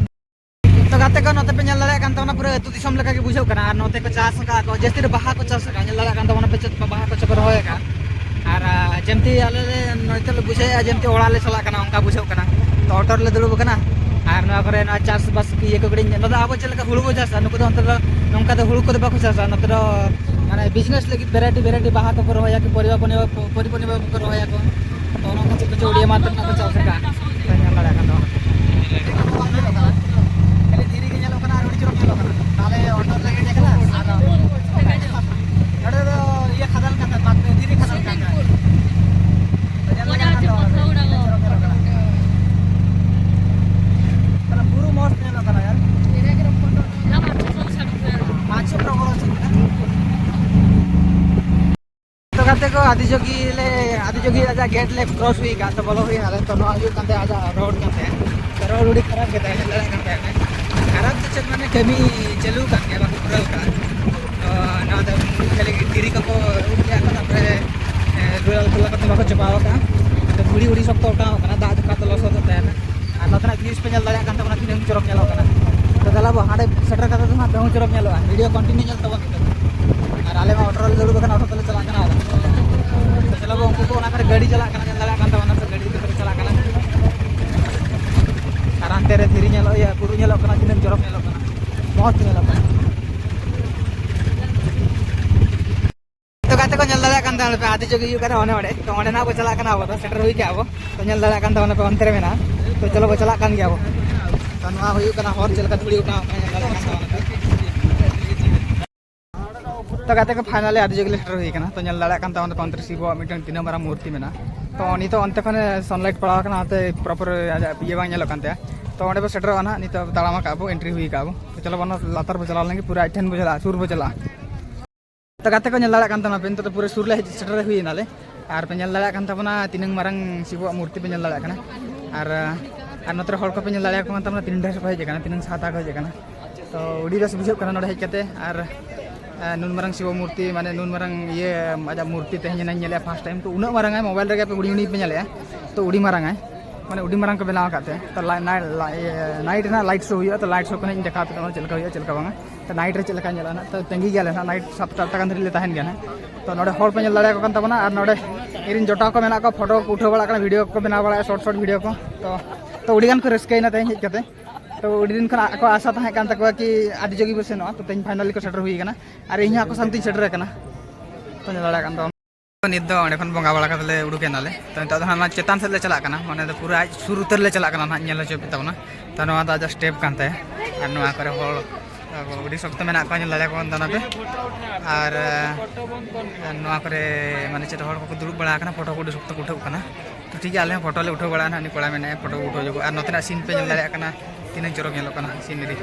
ᱛᱚ ᱜᱟᱛᱮ ᱠᱚ, ᱱᱚᱛᱮ ᱯᱮ ᱧᱮᱞ ᱫᱟᱲᱮᱭᱟᱜ ᱠᱟᱱ ᱛᱟᱵᱚᱱᱟ, ᱯᱩᱨᱟᱹ ᱟᱹᱛᱩ ᱫᱤᱥᱚᱢ ᱞᱮᱠᱟ ᱜᱮ ᱵᱩᱡᱷᱟᱹᱜ ᱠᱟᱱᱟ᱾ ᱟᱨ ᱱᱚᱛᱮ ᱠᱚ ᱪᱟᱥ ᱟᱠᱟᱫ ᱠᱚ, ᱡᱟᱹᱥᱛᱤ ᱫᱚ ᱵᱟᱦᱟ ᱠᱚ ᱪᱟᱥ ᱟᱠᱟᱫ, ᱧᱮᱞ ᱫᱟᱲᱮᱭᱟᱜ ᱠᱟᱱ ᱛᱟᱵᱚᱱᱟ ᱯᱮ, ᱪᱮᱫ ᱵᱟᱦᱟ ᱠᱚᱪᱚ ᱠᱚ ᱨᱚᱦᱚᱭ ᱟᱠᱟᱫ᱾ ᱟᱨ ᱟᱨ, ᱡᱮᱢᱛᱤ ᱟᱞᱮ ᱞᱮ ᱱᱚᱛᱮ ᱞᱮ ᱵᱩᱡᱷᱟᱹᱣᱮᱫᱼᱟ, ᱡᱮᱢᱛᱤ ᱚᱲᱟᱜ ᱞᱮ ᱪᱟᱞᱟᱜ ᱠᱟᱱᱟ, ᱚᱱᱠᱟ ᱵᱩᱡᱷᱟᱹᱜ ᱠᱟᱱᱟ᱾ ᱛᱚ ᱚᱴᱳ ᱨᱮᱞᱮ ᱫᱩᱲᱩᱵ ᱟᱠᱟᱱᱟ᱾ ᱟᱨ ᱱᱚᱣᱟ ᱠᱚᱨᱮ ᱱᱚᱣᱟ ᱪᱟᱥᱵᱟᱥ ᱤᱭᱟᱹ ᱠᱚ ᱠᱟᱹᱴᱤᱡ, ᱱᱚᱣᱟ ᱫᱚ ᱟᱵᱚ ᱪᱮᱫ ᱞᱮᱠᱟ ᱦᱩᱲᱩ ᱵᱚ ᱪᱟᱥᱟ, ᱱᱩᱠᱩ ᱫᱚ ᱚᱱᱛᱮ ᱫᱚ ᱱᱚᱝᱠᱟ ᱫᱚ ᱦᱩᱲᱩ ᱠᱚᱫᱚ ᱵᱟᱠᱚ ᱪᱟᱥᱟ᱾ ᱱᱚᱛᱮ ᱫᱚ ᱢᱟᱱᱮ ᱵᱤᱡᱽᱱᱮᱥ ᱞᱟᱹᱜᱤᱫ ᱵᱷᱮᱨᱟᱭᱴᱤ ᱵᱷᱮᱨᱟᱭᱴᱤ ᱵᱟᱦᱟ ᱠᱚᱠᱚ ᱨᱚᱦᱚᱭᱟ, ᱠᱤ ᱯᱚᱨᱤᱵᱟ ᱯᱚᱱᱤᱵᱟ ᱠᱚ, ᱯᱚᱨᱤ ᱯᱚᱱᱤᱵᱟ ᱠᱚᱠᱚ ᱨᱚᱦᱚᱭᱟ ᱠᱚ᱾ ᱛᱚ ᱚᱱᱟ ᱠᱷᱟᱹᱛᱤᱨ ᱠᱤᱪᱷᱩ ᱩᱲᱤᱭᱟ ᱢᱟᱨᱠᱮᱴ ᱨᱮᱱᱟᱜ ᱠᱚ ᱪᱟᱥ ᱟᱠᱟᱫ, ᱯᱮ ᱧᱮᱞ ᱫᱟᱲᱮᱭᱟᱜ ᱠᱟᱱ ᱛᱟᱵᱚᱱᱟ᱾ ᱠᱷᱟᱹᱞᱤ ᱫᱷᱤᱨᱤ ᱜᱮ ᱧᱮᱞᱚᱜ ᱠᱟᱱᱟ ᱟᱨ ᱟᱹᱰᱤ ᱪᱚᱨᱚᱠ ᱧᱮᱞᱚᱜ ᱠᱟᱱᱟ᱾ ᱛᱟᱦᱞᱮ ᱚᱴᱳ ᱨᱮ ᱞᱟᱜᱮᱡ ᱟᱠᱟᱱᱟ ᱟᱨ ᱱᱚᱰᱮ ᱫᱚ ᱤᱭᱟᱹ ᱠᱷᱟᱫᱟᱱ ᱠᱟᱱ ᱛᱟᱦᱮᱸᱫ, ᱢᱟᱫ ᱨᱮ ᱫᱷᱤᱨᱤ ᱠᱷᱟᱫᱟᱱ ᱠᱟᱱ ᱛᱟᱦᱮᱸᱫ᱾ ᱛᱚ ᱧᱮᱞ ᱞᱮᱠᱷᱟᱱ ᱫᱚ ᱚᱱᱟ ᱫᱚ ᱪᱚᱨᱚᱠ ᱧᱮᱞᱚᱜ ᱠᱟᱱᱟ᱾ ᱛᱟᱦᱞᱮ ᱵᱩᱨᱩ ᱢᱚᱡᱽ ᱧᱮᱞᱚᱜ ᱠᱟᱱᱟ ᱭᱟᱨ᱾ ᱛᱚ ᱜᱟᱛᱮ ᱠᱚ, ᱟᱫᱤᱡᱳᱜᱤ ᱞᱮ, ᱟᱫᱤᱡᱳᱜᱤ ᱟᱡᱟᱜ ᱜᱮᱴ ᱞᱮ ᱠᱨᱚᱥ ᱦᱩᱭ ᱟᱠᱟᱫ, ᱛᱚ ᱵᱚᱞᱚ ᱦᱩᱭ ᱮᱱᱟᱞᱮ᱾ ᱛᱚ ᱱᱚᱣᱟ ᱦᱩᱭᱩᱜ ᱠᱟᱱ ᱛᱟᱦᱮᱸᱫ ᱟᱡᱟᱜ ᱨᱳᱰ ᱠᱟᱱ ᱛᱟᱦᱮᱸᱫ᱾ ᱛᱚ ᱨᱳᱰ ᱟᱹᱰᱤ ᱠᱷᱟᱨᱟᱯ ᱜᱮ ᱛᱟᱦᱮᱸ, ᱧᱮᱞ ᱫᱟᱲᱮᱭᱟᱜ ᱠᱟᱱ ᱛᱟᱦᱮᱸᱫ ᱯᱮ᱾ ᱠᱷᱟᱨᱟᱯ ᱫᱚ ᱪᱮᱫ, ᱢᱟᱱᱮ ᱠᱟᱹᱢᱤ ᱪᱟᱹᱞᱩ ᱟᱠᱟᱱ ᱜᱮᱭᱟ, ᱵᱟᱠᱚ ᱯᱩᱨᱟᱹᱣ ᱟᱠᱟᱫᱼᱟ᱾ ᱛᱚ ᱱᱚᱣᱟ ᱫᱚ ᱠᱷᱟᱹᱞᱤ ᱫᱷᱤᱨᱤ ᱠᱚᱠᱚ ᱟᱹᱜᱩ ᱠᱮᱫᱼᱟ ᱠᱚ, ᱛᱟᱨᱯᱚᱨᱮ, ᱮ, ᱞᱩᱭᱟ ᱠᱚ ᱞᱟᱜᱟᱛ ᱵᱟᱠᱚ ᱪᱟᱵᱟᱣ ᱟᱠᱟᱫᱼᱟ᱾ ᱛᱚ ᱫᱷᱩᱲᱤ ᱩᱲᱤ ᱥᱚᱠᱛᱚ ᱚᱴᱟᱝ ᱟᱠᱟᱱᱟ, ᱫᱟᱜ ᱡᱚᱠᱷᱟᱡ ᱫᱚ ᱞᱚᱥᱚᱫᱚᱜ ᱛᱟᱦᱮᱱᱟ᱾ ᱟᱨ ᱱᱚᱛᱮᱱᱟᱜ ᱵᱷᱤᱭᱩᱥ ᱯᱮ ᱧᱮᱞ ᱫᱟᱲᱮᱭᱟᱜ ᱠᱟᱱ ᱛᱟᱵᱚᱱᱟ, ᱛᱤᱱᱟᱹᱜ ᱪᱚᱨᱚᱠ ᱧᱮᱞᱚᱜ ᱠᱟᱱᱟ᱾ ᱛᱚ ᱫᱮᱞᱟ ᱵᱚ, ᱦᱟᱸᱰᱮ ᱥᱮᱴᱮᱨ ᱠᱟᱛᱮ ᱫᱚ ᱦᱟᱸᱜ ᱟᱯᱮ ᱦᱚᱸ ᱪᱚᱨᱚᱠ ᱧᱮᱞᱚᱜᱼᱟ, ᱵᱷᱤᱰᱤᱭᱳ ᱠᱚᱱᱴᱤᱱᱤᱭᱩ ᱧᱮᱞ ᱛᱟᱵᱚᱱ ᱯᱮ᱾ ᱟᱨ ᱟᱞᱮ ᱢᱟ ᱚᱴᱳ ᱨᱮᱞᱮ ᱫᱩᱲᱩᱵ ᱟᱠᱟᱱᱟ, ᱚᱴᱳ ᱛᱮᱞᱮ ᱪᱟᱞᱟᱜ ᱠᱟᱱᱟ᱾ ᱟᱫᱚ ᱛᱚ ᱪᱚᱞᱚ ᱵᱚ, ᱩᱱᱠᱩ ᱠᱚ ᱚᱱᱟ ᱠᱚᱨᱮ ᱜᱟᱹᱰᱤ ᱪᱟᱞᱟᱜ ᱠᱟᱱᱟ, ᱧᱮᱞ ᱫᱟᱲᱮᱭᱟᱜ ᱠᱟᱱ ᱛᱟᱵᱚᱱᱟ ᱯᱮ, ᱜᱟᱹᱰᱤ ᱠᱚ ᱪᱟᱞᱟᱜ ᱠᱟᱱᱟ᱾ ᱟᱨ ᱦᱟᱱᱛᱮ ᱨᱮ ᱫᱷᱤᱨᱤ ᱧᱮᱞᱚᱜ, ᱤᱭᱟᱹ, ᱵᱩᱨᱩ ᱧᱮᱞᱚᱜ ᱠᱟᱱᱟ, ᱛᱤᱱᱟᱹᱜ ᱪᱚᱨᱚᱠ ᱧᱮᱞᱚᱜ ᱠᱟᱱᱟ, ᱢᱚᱡᱽ ᱧᱮᱞᱚᱜ ᱠᱟᱱᱟ᱾ ᱛᱚ ᱜᱟᱛᱮ ᱠᱚ, ᱧᱮᱞ ᱫᱟᱲᱮᱭᱟᱜ ᱠᱟᱱ ᱛᱟᱦᱮᱸ ᱯᱮ, ᱟᱹᱰᱤ ᱡᱳᱨ ᱜᱮ ᱦᱩᱭᱩᱜ ᱠᱟᱱᱟ ᱚᱱᱮ ᱚᱸᱰᱮ᱾ ᱛᱚ ᱚᱸᱰᱮ ᱱᱟᱜ ᱵᱚ ᱪᱟᱞᱟᱜ ᱠᱟᱱᱟ ᱟᱵᱚ ᱫᱚ, ᱥᱮᱴᱮᱨ ᱦᱩᱭ ᱠᱮᱜᱼᱟ ᱵᱚ᱾ ᱛᱚ ᱧᱮᱞ ᱫᱟᱲᱮᱭᱟᱜ ᱠᱟᱱ ᱛᱟᱵᱚᱱᱟ ᱯᱮ, ᱚᱱᱛᱮ ᱨᱮ ᱢᱮᱱᱟᱜᱼᱟ᱾ ᱛᱚ ᱪᱚᱞᱚ ᱵᱚ ᱪᱟᱞᱟᱜ ᱠᱟᱱ ᱜᱮᱭᱟ ᱵᱚ᱾ ᱛᱚ ᱱᱚᱣᱟ ᱦᱩᱭᱩᱜ ᱠᱟᱱᱟ ᱦᱚᱨ, ᱪᱮᱫ ᱞᱮᱠᱟ ᱫᱷᱩᱲᱤ ᱚᱴᱟᱝ ᱠᱟᱱᱟ, ᱧᱮᱞ ᱫᱟᱲᱮᱭᱟᱜ ᱠᱟᱱ ᱛᱟᱵᱚᱱᱟ ᱯᱮ᱾ ᱛᱚ ᱜᱟᱛᱮ ᱠᱚ, finally ᱟᱹᱰᱤ ᱡᱳᱨ ᱜᱮᱞᱮ ᱥᱮᱴᱮᱨ ᱦᱩᱭ ᱠᱟᱱᱟ᱾ ᱛᱚ ᱧᱮᱞ ᱫᱟᱲᱮᱭᱟᱜ ᱠᱟᱱ ᱛᱟᱵᱚᱱᱟ ᱯᱮ, ᱚᱱᱛᱮ ᱨᱮ ᱥᱤᱵᱚᱣᱟᱜ ᱢᱤᱫᱴᱮᱱ ᱛᱤᱱᱟᱹᱜ ᱢᱟᱨᱟᱝ ᱢᱩᱨᱛᱤ ᱢᱮᱱᱟᱜᱼᱟ᱾ ᱛᱚ ᱱᱤᱛᱚᱜ ᱚᱱᱛᱮ ᱠᱷᱚᱱ sunlight ᱯᱟᱲᱟᱣ ᱠᱟᱱᱟ, ᱚᱱᱟᱛᱮ proper ᱟᱡᱟᱜ ᱤᱭᱟᱹ ᱵᱟᱝ ᱧᱮᱞᱚᱜ ᱠᱟᱱ ᱛᱟᱭᱟ᱾ ᱛᱚ ᱚᱸᱰᱮ ᱵᱚ ᱥᱮᱴᱮᱨᱚᱜᱼᱟ ᱱᱟᱦᱟᱜ, ᱱᱤᱛᱚᱜ ᱛᱟᱲᱟᱢ ᱟᱠᱟᱫ ᱵᱚ, entry ᱦᱩᱭ ᱟᱠᱟᱫ ᱵᱚ᱾ ᱛᱚ ᱪᱚᱞᱚ ᱵᱚᱱ ᱞᱟᱛᱟᱨ ᱵᱚ ᱪᱟᱞᱟᱣ ᱞᱮᱱ ᱜᱮ, ᱯᱩᱨᱟᱹ ᱟᱡ ᱴᱷᱮᱱ ᱵᱚ ᱪᱟᱞᱟᱜᱼᱟ, ᱥᱩᱨ ᱵᱚ ᱪᱟᱞᱟᱜᱼᱟ᱾ ᱛᱚ ᱜᱟᱛᱮ ᱠᱚ, ᱧᱮᱞ ᱫᱟᱲᱮᱭᱟᱜ ᱠᱟᱱ ᱛᱟᱵᱚᱱᱟ ᱯᱮ, ᱱᱤᱛᱚᱜ ᱫᱚ ᱯᱩᱨᱟᱹ ᱥᱩᱨ ᱞᱮ ᱦᱮᱡ ᱥᱮᱴᱮᱨ ᱦᱩᱭ ᱮᱱᱟᱞᱮ᱾ ᱟᱨ ᱯᱮ ᱧᱮᱞ ᱫᱟᱲᱮᱭᱟᱜ ᱠᱟᱱ ᱛᱟᱵᱚᱱᱟ, ᱛᱤᱱᱟᱹᱝ ᱢᱟᱨᱟᱝ ᱥᱤᱵᱚᱣᱟᱜ ᱢᱩᱨᱛᱤ ᱯᱮ ᱧᱮᱞ ᱫᱟᱲᱮᱭᱟᱜ ᱠᱟᱱᱟ᱾ ᱟᱨ, ᱟᱨ ᱱᱚᱛᱮ ᱨᱮ ᱦᱚᱲ ᱠᱚᱯᱮ ᱧᱮᱞ ᱫᱟᱲᱮᱭᱟᱠᱚ ᱠᱟᱱ ᱛᱟᱵᱚᱱᱟ, ᱛᱤᱱ ᱰᱷᱮᱨ ᱠᱚ ᱦᱮᱡ ᱟᱠᱟᱱᱟ, ᱛᱤᱱᱟᱹᱝ ᱥᱟᱦᱛᱟ ᱠᱚ ᱦᱮᱡ ᱟᱠᱟᱱᱟ᱾ ᱛᱚ ᱟᱹᱰᱤ ᱵᱮᱥ ᱵᱩᱡᱷᱟᱹᱜ ᱠᱟᱱᱟ ᱱᱚᱰᱮ ᱦᱮᱡ ᱠᱟᱛᱮ᱾ ᱟᱨ, ᱟᱨ ᱱᱩᱱ ᱢᱟᱨᱟᱝ ᱥᱤᱵᱚ ᱢᱩᱨᱛᱤ, ᱢᱟᱱᱮ ᱱᱩᱱ ᱢᱟᱨᱟᱝ ᱤᱭᱟᱹ ᱟᱡᱟᱜ ᱢᱩᱨᱛᱤ ᱛᱮᱦᱮᱧ ᱧᱮᱞ, ᱧᱮᱞᱮᱜᱼᱟ first time᱾ ᱛᱚ ᱩᱱᱟᱹᱜ ᱢᱟᱨᱟᱝ ᱟᱭ, mobile ᱨᱮᱜᱮ ᱟᱯᱮ ᱦᱩᱰᱤᱧ ᱦᱩᱰᱤᱧ ᱯᱮ ᱧᱮᱞᱮᱜᱼᱟ, ᱛᱚ ᱟᱹᱰᱤ ᱢᱟᱨᱟᱝ ᱟᱭ, ᱢᱟᱱᱮ ᱟᱹᱰᱤ ᱢᱟᱨᱟᱝ ᱠᱚ ᱵᱮᱱᱟᱣ ᱟᱠᱟᱫ ᱛᱮ᱾ ᱛᱚ ᱞᱟ-, ᱱᱟ-, ᱤᱭᱟᱹ, night ᱨᱮᱱᱟᱜ light show ᱦᱩᱭᱩᱜᱼᱟ, ᱛᱚ light show ᱠᱚ ᱱᱟᱜ ᱤᱧ ᱫᱮᱠᱷᱟᱣ ᱟᱯᱮ ᱠᱟᱱᱟ ᱪᱮᱫ ᱞᱮᱠᱟ ᱦᱩᱭᱩᱜᱼᱟ, ᱪᱮᱫ ᱞᱮᱠᱟ ᱵᱟᱝᱟ᱾ ᱛᱚ night ᱨᱮ ᱪᱮᱫ ᱞᱮᱠᱟ ᱧᱮᱞᱚᱜᱼᱟ ᱱᱟᱜ, ᱛᱚ ᱛᱟᱺᱜᱤ ᱜᱮᱭᱟᱞᱮ ᱱᱟᱜ, night ᱥᱟᱛᱴᱟ ᱟᱴᱴᱟ ᱜᱟᱱ ᱫᱷᱟᱹᱨᱤᱡ ᱞᱮ ᱛᱟᱦᱮᱱ ᱜᱮᱭᱟ ᱱᱟᱜ᱾ ᱛᱚ ᱱᱚᱰᱮ ᱦᱚᱲ ᱯᱮ ᱧᱮᱞ ᱫᱟᱲᱮᱭᱟᱠᱚ ᱠᱟᱱ ᱛᱟᱵᱚᱱᱟ, ᱟᱨ ᱱᱚᱰᱮ ᱤᱧᱨᱮᱱ ᱡᱚᱴᱟᱣ ᱠᱚ ᱢᱮᱱᱟᱜ ᱠᱚᱣᱟ, ᱯᱷᱳᱴᱳ ᱠᱚ ᱩᱴᱷᱟᱹᱣ ᱵᱟᱲᱟᱜ ᱠᱟᱱᱟ, ᱵᱷᱤᱰᱤᱭᱳ ᱠᱚᱠᱚ ᱵᱮᱱᱟᱣ ᱵᱟᱲᱟᱭᱟ, short short ᱵᱷᱤᱰᱤᱭᱳ ᱠᱚ᱾ ᱛᱚ, ᱛᱚ ᱟᱹᱰᱤ ᱜᱟᱱ ᱠᱚ ᱨᱟᱹᱥᱠᱟᱹᱭᱮᱱᱟ ᱛᱮᱦᱮᱧ ᱦᱮᱡ ᱠᱟᱛᱮ᱾ ᱛᱚ ᱟᱹᱰᱤ ᱫᱤᱱ ᱠᱷᱚᱱ ᱟᱠᱚᱣᱟᱜ ᱟᱥᱟ ᱛᱟᱦᱮᱸ ᱠᱟᱱ ᱛᱟᱠᱚᱣᱟ ᱠᱤ ᱟᱹᱰᱤ ᱡᱳᱨ ᱜᱮᱵᱚ ᱥᱮᱱᱚᱜᱼᱟ, ᱛᱚ ᱛᱮᱦᱮᱧ finally ᱠᱚ ᱥᱮᱴᱮᱨ ᱦᱩᱭ ᱟᱠᱟᱱᱟ, ᱟᱨ ᱤᱧ ᱦᱚᱸ ᱟᱠᱚ ᱥᱟᱶᱛᱮᱧ ᱥᱮᱴᱮᱨ ᱟᱠᱟᱱᱟ᱾ ᱛᱚ ᱧᱮᱞ ᱫᱟᱲᱮᱭᱟᱜ ᱠᱟᱱ ᱛᱟᱵᱚᱱ᱾ ᱱᱤᱛ ᱫᱚ ᱚᱸᱰᱮ ᱠᱷᱚᱱ ᱵᱚᱸᱜᱟ ᱵᱟᱲᱟ ᱠᱟᱛᱮ ᱞᱮ ᱩᱰᱩᱠ ᱮᱱᱟᱞᱮ᱾ ᱛᱚ ᱱᱤᱛᱚᱜ ᱫᱚ ᱦᱟᱸᱜ ᱱᱚᱣᱟ ᱪᱮᱛᱟᱱ ᱥᱮᱫ ᱞᱮ ᱪᱟᱞᱟᱜ ᱠᱟᱱᱟ, ᱢᱟᱱᱮ ᱫᱚ ᱯᱩᱨᱟᱹ ᱟᱡ ᱥᱩᱨ ᱩᱛᱟᱹᱨ ᱞᱮ ᱪᱟᱞᱟᱜ ᱠᱟᱱᱟ ᱱᱟᱦᱟᱜ, ᱧᱮᱞ ᱦᱚᱪᱚ ᱯᱮ ᱛᱟᱵᱚᱱᱟ᱾ ᱛᱚ ᱱᱚᱣᱟ ᱫᱚ ᱟᱡᱟᱜ step ᱠᱟᱱ ᱛᱟᱭᱟ, ᱟᱨ ᱱᱚᱣᱟ ᱠᱚᱨᱮ ᱦᱚᱲ ᱟᱹᱰᱤ ᱥᱚᱠᱛᱚ ᱢᱮᱱᱟᱜ ᱠᱚᱣᱟ, ᱧᱮᱞ ᱫᱟᱲᱮᱭᱟᱠᱚ ᱠᱟᱱ ᱛᱟᱵᱚᱱᱟ ᱯᱮ᱾ ᱟᱨ, ᱟᱨ ᱱᱚᱣᱟ ᱠᱚᱨᱮ ᱢᱟᱱᱮ ᱪᱮᱫ ᱦᱚᱲ ᱠᱚᱠᱚ ᱫᱩᱲᱩᱵ ᱵᱟᱲᱟ ᱟᱠᱟᱱᱟ, ᱯᱷᱳᱴᱳ ᱠᱚ ᱟᱹᱰᱤ ᱥᱚᱠᱛᱚ ᱠᱚ ᱩᱴᱷᱟᱹᱜ ᱠᱟᱱᱟ᱾ ᱛᱚ ᱴᱷᱤᱠ ᱜᱮᱭᱟ, ᱟᱞᱮ ᱦᱚᱸ ᱯᱷᱳᱴᱳ ᱞᱮ ᱩᱴᱷᱟᱹᱣ ᱵᱟᱲᱟᱜᱼᱟ ᱱᱟᱦᱟᱜ, ᱩᱱᱤ ᱠᱚᱲᱟ ᱢᱮᱱᱟᱭᱟ ᱯᱷᱳᱴᱳ ᱠᱚ ᱩᱴᱷᱟᱹᱣ ᱦᱚᱪᱚ ᱠᱚᱣᱟ᱾ ᱟᱨ ᱱᱚᱛᱮᱱᱟᱜ scene ᱯᱮ ᱧᱮᱞ ᱫᱟᱲᱮᱭᱟᱜ ᱠᱟᱱᱟ, ᱛᱤᱱᱟᱹᱜ ᱪᱚᱨᱚᱠ ᱧᱮᱞᱚᱜ ᱠᱟᱱᱟ scenery᱾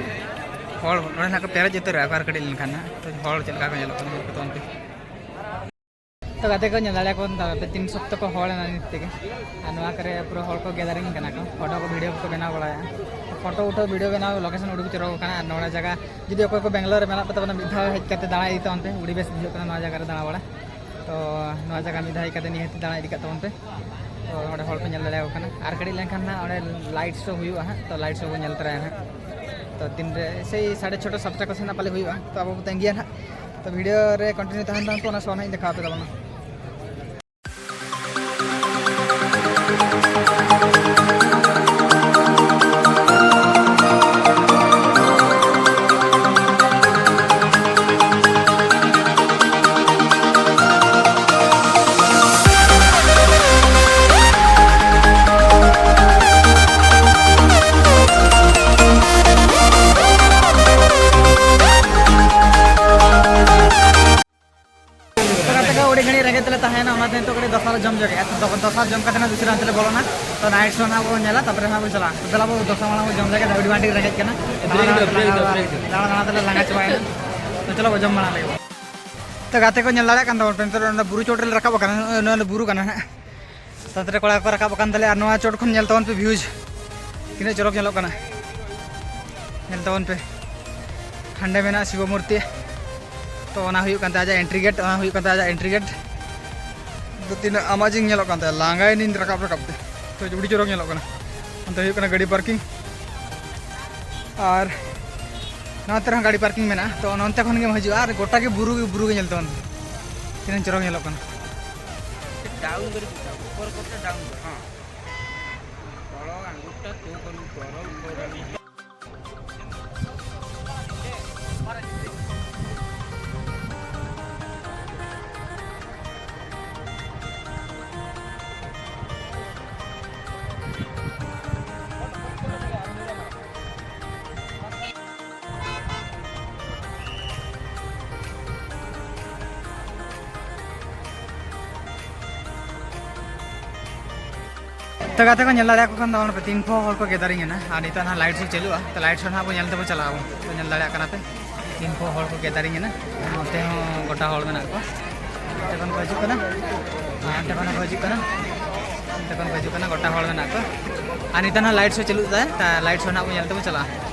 ᱦᱚᱲ ᱱᱚᱰᱮ ᱱᱟᱜ ᱠᱚ ᱯᱮᱨᱮᱡ ᱩᱛᱟᱹᱨᱟ ᱟᱨ ᱠᱟᱹᱴᱤᱡ ᱞᱮᱱᱠᱷᱟᱱ ᱱᱟᱜ᱾ ᱛᱚ ᱦᱚᱲ ᱪᱮᱫ ᱞᱮᱠᱟ ᱠᱚ ᱧᱮᱞᱚᱜ ᱠᱟᱱᱟ, ᱧᱮᱞ ᱠᱚ ᱛᱟᱵᱚᱱ ᱯᱮ᱾ ᱛᱚ ᱜᱟᱛᱮ ᱠᱚ, ᱧᱮᱞ ᱫᱟᱲᱮᱭᱟᱠᱚ ᱛᱟᱵᱚᱱ ᱯᱮ, ᱛᱤᱱ ᱥᱚᱠᱛᱚ ᱠᱚ ᱦᱚᱲ ᱮᱱᱟ ᱱᱤᱛ ᱛᱮᱜᱮ᱾ ᱟᱨ ᱱᱚᱣᱟ ᱠᱚᱨᱮ ᱯᱩᱨᱟᱹ ᱦᱚᱲ ᱠᱚ gathering ᱠᱟᱱᱟ ᱠᱚ, ᱯᱷᱳᱴᱳ ᱠᱚ, ᱵᱷᱤᱰᱤᱭᱳ ᱠᱚᱠᱚ ᱵᱮᱱᱟᱣ ᱵᱟᱲᱟᱭᱟ᱾ ᱯᱷᱳᱴᱳ ᱩᱴᱷᱟᱹᱣ, ᱵᱷᱤᱰᱤᱭᱳ ᱵᱮᱱᱟᱣ location ᱩᱰᱩᱠ ᱪᱚᱨᱚᱠ ᱠᱟᱱᱟ᱾ ᱟᱨ ᱱᱚᱣᱟ ᱡᱟᱭᱜᱟ ᱡᱩᱫᱤ ᱚᱠᱚᱭ ᱠᱚ ᱵᱮᱝᱜᱟᱞᱳᱨ ᱨᱮ ᱢᱮᱱᱟᱜ ᱯᱮ ᱛᱟᱵᱚᱱᱟ, ᱢᱤᱫ ᱫᱷᱟᱣ ᱦᱮᱡ ᱠᱟᱛᱮ ᱫᱟᱬᱟ ᱤᱫᱤ ᱛᱟᱵᱚᱱ ᱯᱮ, ᱟᱹᱰᱤ ᱵᱮᱥ ᱵᱩᱡᱷᱟᱹᱜ ᱠᱟᱱᱟ ᱱᱚᱣᱟ ᱡᱟᱭᱜᱟ ᱨᱮ ᱫᱟᱬᱟ ᱵᱟᱲᱟ᱾ ᱛᱚ ᱱᱚᱣᱟ ᱡᱟᱭᱜᱟ ᱢᱤᱫ ᱫᱷᱟᱣ ᱦᱮᱡ ᱠᱟᱛᱮ ᱱᱤᱦᱟᱹᱛ ᱫᱟᱬᱟ ᱤᱫᱤ ᱠᱟᱜ ᱛᱟᱵᱚᱱ ᱯᱮ᱾ ᱛᱚ ᱚᱸᱰᱮ ᱦᱚᱲ ᱯᱮ ᱧᱮᱞ ᱫᱟᱲᱮᱭᱟᱠᱚ ᱠᱟᱱᱟ᱾ ᱟᱨ ᱠᱟᱹᱴᱤᱡ ᱞᱮᱱᱠᱷᱟᱱ ᱱᱟᱜ ᱚᱸᱰᱮ light show ᱦᱩᱭᱩᱜᱼᱟ ᱦᱟᱸᱜ, ᱛᱚ light show ᱵᱚᱱ ᱧᱮᱞ ᱛᱚᱨᱟᱭᱟ ᱦᱟᱸᱜ᱾ ᱛᱚ ᱛᱤᱱᱨᱮ ᱥᱮᱭ ᱥᱟᱲᱮ ᱪᱷᱚᱴᱟ ᱥᱟᱛᱴᱟ ᱠᱚ ᱥᱮᱱ ᱱᱟᱜ ᱯᱟᱞᱮ ᱦᱩᱭᱩᱜᱼᱟ, ᱛᱚ ᱟᱵᱚ ᱵᱚ ᱛᱟᱺᱜᱤᱭᱟ ᱱᱟᱜ᱾ ᱛᱚ ᱵᱷᱤᱰᱤᱭᱳ ᱨᱮ continue ᱛᱟᱦᱮᱱ ᱛᱟᱵᱚᱱ ᱯᱮ, ᱚᱱᱟ show ᱱᱟᱜ ᱤᱧ ᱫᱮᱠᱷᱟᱣ ᱟᱯᱮ ᱛᱟᱵᱚᱱᱟ᱾ ᱛᱚ ᱜᱟᱛᱮ ᱠᱚ, ᱟᱹᱰᱤ ᱜᱷᱟᱹᱲᱤᱡ ᱨᱮᱸᱜᱮᱡ ᱛᱮᱞᱮ ᱛᱟᱦᱮᱸᱭᱮᱱᱟ, ᱚᱱᱟᱛᱮ ᱱᱤᱛᱚᱜ ᱠᱟᱹᱴᱤᱡ ᱫᱚᱥᱟ ᱞᱮ ᱡᱚᱢ ᱡᱚᱜᱮᱜᱼᱟ᱾ ᱛᱚ ᱫᱚᱥᱟ ᱡᱚᱢ ᱠᱟᱛᱮ ᱱᱟᱜ ᱫᱩᱥᱨᱟ ᱦᱟᱱᱛᱮ ᱞᱮ ᱵᱚᱞᱚᱱᱟ᱾ ᱛᱚ night show ᱱᱟᱜ ᱵᱚᱱ ᱧᱮᱞᱟ, ᱛᱟᱨᱯᱚᱨᱮ ᱱᱟᱜ ᱵᱚᱱ ᱪᱟᱞᱟᱜᱼᱟ᱾ ᱛᱚ ᱫᱮᱞᱟ ᱵᱚ, ᱫᱚᱥᱟ ᱢᱟᱲᱟᱝ ᱵᱚᱱ ᱡᱚᱢ ᱞᱮᱜᱮ, ᱟᱹᱰᱤ ᱟᱸᱴ ᱨᱮᱸᱜᱮᱡ ᱠᱟᱱᱟ᱾ ᱵᱨᱮᱠ ᱫᱚ, ᱵᱨᱮᱠ ᱫᱚ, ᱵᱨᱮᱠ ᱫᱚ᱾ ᱫᱟᱬᱟ ᱫᱟᱬᱟ ᱛᱮᱞᱮ ᱞᱟᱸᱜᱟ ᱪᱟᱵᱟᱭᱮᱱᱟ᱾ ᱛᱚ ᱪᱚᱞᱚ ᱵᱚ ᱡᱚᱢ ᱢᱟᱲᱟᱝ ᱞᱮᱜᱮ ᱵᱚ᱾ ᱛᱚ ᱜᱟᱛᱮ ᱠᱚ, ᱧᱮᱞ ᱫᱟᱲᱮᱭᱟᱜ ᱠᱟᱱ ᱛᱟᱵᱚᱱ ᱯᱮ, ᱱᱤᱛᱚᱜ ᱚᱱᱟ ᱵᱩᱨᱩ ᱪᱚᱴ ᱨᱮᱞᱮ ᱨᱟᱠᱟᱵ ᱟᱠᱟᱱᱟ᱾ ᱱᱚᱜᱼᱚᱭ ᱱᱚᱣᱟ ᱵᱩᱨᱩ ᱠᱟᱱᱟ ᱦᱟᱸᱜ᱾ ᱛᱟᱛᱨᱮ ᱠᱚᱲᱟ ᱠᱚ ᱨᱟᱠᱟᱵ ᱟᱠᱟᱱ ᱛᱟᱞᱮᱭᱟ᱾ ᱟᱨ ᱱᱚᱣᱟ ᱪᱚᱴ ᱠᱷᱚᱱ ᱧᱮᱞ ᱛᱟᱵᱚᱱ ᱯᱮ views, ᱛᱤᱱᱟᱹᱜ ᱪᱚᱨᱚᱠ ᱧᱮᱞᱚᱜ ᱠᱟᱱᱟ᱾ ᱧᱮᱞ ᱛᱟᱵᱚᱱ ᱯᱮ, ᱦᱟᱸᱰᱮ ᱢᱮᱱᱟᱜᱼᱟ ᱥᱤᱵᱚ ᱢᱩᱨᱛᱤ᱾ ᱛᱚ ᱚᱱᱟ ᱦᱩᱭᱩᱜ ᱠᱟᱱ ᱛᱟᱭᱟ ᱟᱡᱟᱜ entry gate, ᱚᱱᱟ ᱦᱩᱭᱩᱜ ᱠᱟᱱ ᱛᱟᱭᱟ ᱟᱡᱟᱜ entry gate᱾ ᱛᱚ ᱛᱤᱱᱟᱹᱜ amazing ᱧᱮᱞᱚᱜ ᱠᱟᱱ ᱛᱟᱭᱟ, ᱞᱟᱸᱜᱟᱭᱮᱱᱟᱹᱧ ᱨᱟᱠᱟᱵ ᱨᱟᱠᱟᱵ ᱛᱮ᱾ ᱛᱚ ᱟᱹᱰᱤ ᱪᱚᱨᱚᱠ ᱧᱮᱞᱚᱜ ᱠᱟᱱᱟ᱾ ᱚᱱᱛᱮ ᱦᱩᱭᱩᱜ ᱠᱟᱱᱟ ᱜᱟᱹᱰᱤ parking, ᱟᱨ ᱱᱚᱛᱮ ᱨᱮᱦᱚᱸ ᱜᱟᱹᱰᱤ parking ᱢᱮᱱᱟᱜᱼᱟ᱾ ᱛᱚ ᱱᱚᱱᱛᱮ ᱠᱷᱚᱱ ᱜᱮᱢ ᱦᱤᱡᱩᱜᱼᱟ ᱟᱨ ᱜᱚᱴᱟ ᱜᱮ ᱵᱩᱨᱩ ᱜᱮ ᱵᱩᱨᱩ ᱜᱮ ᱧᱮᱞ ᱛᱟᱵᱚᱱ ᱯᱮ, ᱛᱤᱱᱟᱹᱜ ᱪᱚᱨᱚᱠ ᱧᱮᱞᱚᱜ ᱠᱟᱱᱟ᱾ ଡାଉନ୍ କରିବୁ, ଉପର ପଟେ ଡାଉନ୍ କର। ହଁ, ତଳ ଆଙ୍ଗୁଠିଟା ତୋ କରିବୁ, ତଳ ଉପର। ᱜᱟᱛᱮ ᱠᱚ ᱧᱮᱞ ᱫᱟᱲᱮᱭᱟᱠᱚ ᱠᱷᱟᱱ ᱫᱚ ᱚᱸᱰᱮ ᱯᱮ ᱛᱤᱱ ᱠᱚ ᱦᱚᱲ ᱠᱚ ᱜᱮᱫᱟᱨᱤᱝ ᱮᱱᱟ, ᱟᱨ ᱱᱤᱛᱚᱜ ᱱᱟᱦᱟᱜ ᱞᱟᱭᱤᱴ ᱥᱳ ᱪᱟᱹᱞᱩᱜᱼᱟ, ᱛᱚ ᱞᱟᱭᱤᱴ ᱥᱳ ᱱᱟᱦᱟᱜ ᱵᱚᱱ ᱧᱮᱞ ᱛᱮᱵᱚᱱ ᱪᱟᱞᱟᱜᱼᱟ ᱵᱚᱱ᱾ ᱛᱚ ᱧᱮᱞ ᱫᱟᱲᱮᱭᱟᱜ ᱠᱟᱱᱟ ᱯᱮ ᱛᱤᱱ ᱠᱚ ᱦᱚᱲ ᱠᱚ ᱜᱮᱫᱟᱨᱤᱝ ᱮᱱᱟ, ᱱᱚᱛᱮ ᱦᱚᱸ ᱜᱚᱴᱟ ᱦᱚᱲ ᱢᱮᱱᱟᱜ ᱠᱚᱣᱟ᱾ ᱚᱱᱛᱮ ᱠᱷᱚᱱ ᱠᱚ ᱦᱤᱡᱩᱜ ᱠᱟᱱᱟ, ᱟᱨ ᱚᱱᱛᱮ ᱠᱷᱚᱱ ᱠᱚ ᱦᱤᱡᱩᱜ ᱠᱟᱱᱟ, ᱚᱱᱛᱮ ᱠᱷᱚᱱ ᱠᱚ ᱦᱤᱡᱩᱜ ᱠᱟᱱᱟ, ᱜᱚᱴᱟ ᱦᱚᱲ ᱢᱮᱱᱟᱜ ᱠᱚᱣᱟ᱾ ᱟᱨ ᱱᱤᱛᱚᱜ ᱱᱟᱦᱟᱜ ᱞᱟᱭᱤᱴ ᱥᱳ ᱪᱟᱹᱞᱩᱜ ᱛᱟᱭ, ᱞᱟᱭᱤᱴ ᱥᱳ ᱱᱟᱦᱟᱜ ᱵᱚᱱ ᱧᱮᱞ ᱛᱮᱵᱚᱱ ᱪᱟᱞᱟᱜᱼᱟ᱾